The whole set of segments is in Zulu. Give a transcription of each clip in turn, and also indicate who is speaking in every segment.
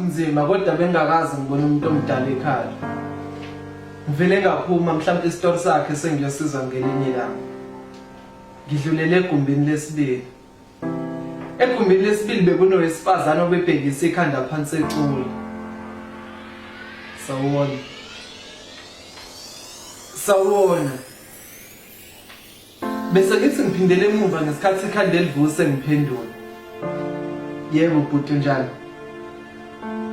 Speaker 1: kunzima kodwa bengakaze ngibone umuntu omdala ekhala. Ngivele ngaphuma mhlawumbe isitori sakhe sengiyosizwa ngelinye ilanga. Ngidlulele egumbini lesibili. Egumbini lesibili bekunowesifazane obebhekise ikhanda phansi ecula. Sawubona. Sawubona. Bese ngithi ngiphindele emuva ngesikhathi ikhanda elivuse ngiphendula. Yebo bhuti unjani?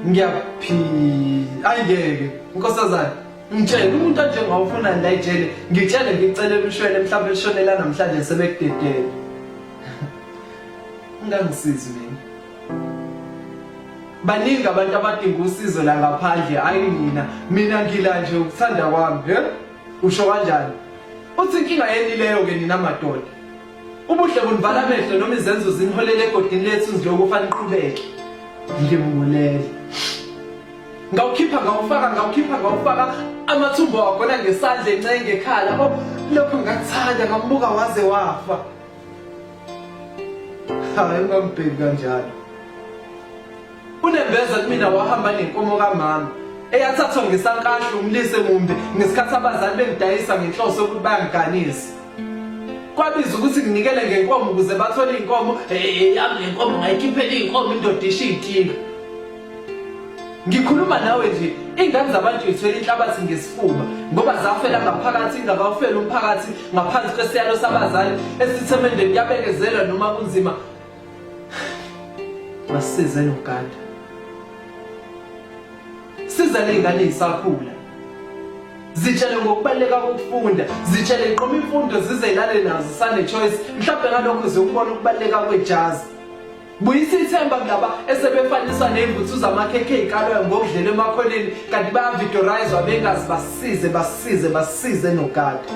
Speaker 1: Ngiyaphila. Ayingeke. Nkosazana, ngitshele umuntu onjengawe ufunani la ejele? Ngitshele ngikucelela ushwele mhlawumbe lishonela namhlanje sebekudedele. Ungangisizi mina. Baningi abantu abadinga usizo la ngaphandle, ayi mina. Mina ngila nje ukuthanda kwami, he? Usho kanjani? Uthi inkinga yeni leyo ke nina madoda. Ubuhle bunivala amehlo noma izenzo ziniholela egodini lethunzi lokufa niqhubeke. Ngibulele. Ngawukhipha ngawufaka ngawukhipha ngawufaka amathumbu wakhona ngesandla encenge ekhala. Oh, lokho ngakuthanda ngambuka waze wafa. Hayi ungambheki kanjalo. Unembeza kumina wahamba nenkomo kamama eyathathwa ngesankahlu umlise mumbi ngesikhathi abazali bengidayisa ngenhloso yokuthi bayangiganisa. Kwabiza ukuthi nginikele ngenkomo ukuze bathole inkomo eyami le nkomo ngayikhiphela inkomo indoda isho iy'nkinga. Ngikhuluma nawe nje ingane zabantu ithwele inhlabathi ngesifuba ngoba zafela ngaphakathi ingabawufela umphakathi ngaphansi kwesiyalo sabazali esithemendeni kuyabekezelwa noma kunzima. Basize nogada. Siza ley'ngane ey'sakhula. Zitshele ngokubaluleka kokufunda, zitshele iqoma imfundo zize ilale nazo sane-choice, mhlawumbe ngalokho ziyokubona ukubaluleka kwejazi. Buyisa ithemba kulaba esebefaniswa ney'mbuthu zamakhekhe ey'kalwayo ngokudlela emakhoneni kanti bayavidorayizwa bengazi basize basize basize nogada.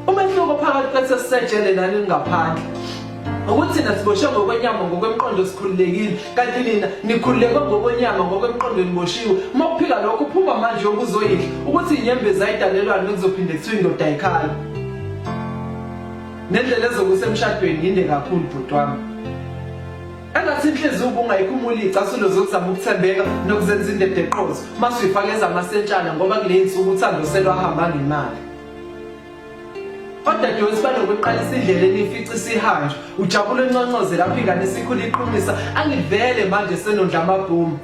Speaker 1: Umehluko phakathi kwethu esisejele nani ningaphandle ukuthi thina siboshwe ngokwenyama ngokwemqondo sikhululekile kanti nina nikhululeke ngokwenyama ngokwemqondo niboshiwe. Uma kuphika lokho uphuma manje yokuzoyidla ukuthi inyembezi ayidalelwani bekuzophinde kuthiwa indoda ayikhali. Nendlela ezokusa emshadweni yinde kakhulu bhuti wami. Engathi inhliziyo ubungayikhumula iy'casulo zokuzama ukuthembeka nokuzenza indoda eqotho mase uyifaka ezamasentshana ngoba kule nsuku uthando selwahamba ngemali. Odadewethu banokuqalisa indlela enifica isihanjwa ujabule unconcoze lapho ingane isikhula iqhumisa angivele manje senondla amabhomu.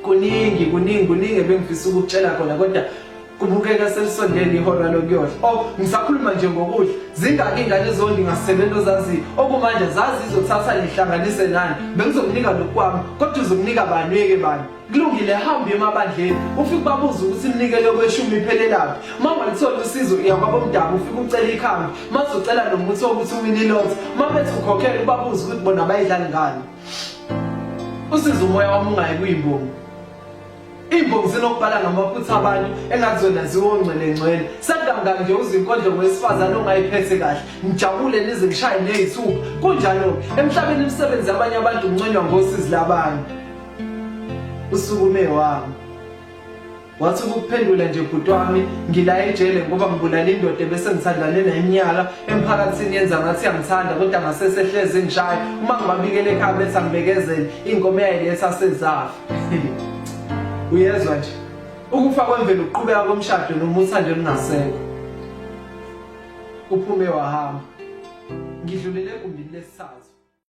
Speaker 1: Kuningi kuningi kuningi ebengifisa ukukutshela khona kodwa kubukeka selisondele ihora lokuyodla. Oh, ngisakhuluma nje ngokudla. Zingaki ingane ezondi ngasebenza ozaziyo. Okumanje zazi izothatha nihlanganise nani. Bengizokunika lokhu kwami, kodwa uzokunika bani uyeke bani. Kulungile hamba emabandleni ufike ubabuze ukuthi iminikelo kweshumi iphelelaphi. Uma ungalitholi usizo uya kwabomdabu ufike ucela ikhambi. Uma uzocela nomuthi wokuthi uwine ilotho, uma bethi ukhokhele ubabuze ukuthi bona bayidlali ngani. Usiza umoya wami ungayi kuyimbongi. Imbongi zinokubhala ngamaphutha abantu engathi zona ziwongcwele ngcwele. Sekangaka nje uzwa inkondlo ngowesifazane ongayiphethe kahle. Ngijabule nize ngishaye nezithupha. Kunjalo-ke emhlabeni imisebenzi yabanye abantu kunconywa ngosizi labanye. Usukume wami. Wathi ukuphendula nje bhuti wami ngila ejele ngoba ngibulala indoda ebese ngithandane naye iminyaka emphakathini yenza ngathi yangithanda kodwa ngasese hlezi ngishaya uma ngibabikele ekhaya bethi angibekezele inkomo eyayiletha sezafa uyezwa nje ukufa kwemvelo ukuqhubeka komshado noma uthando olungasekho uphume wahamba ngidlulele egumbini lesithathu.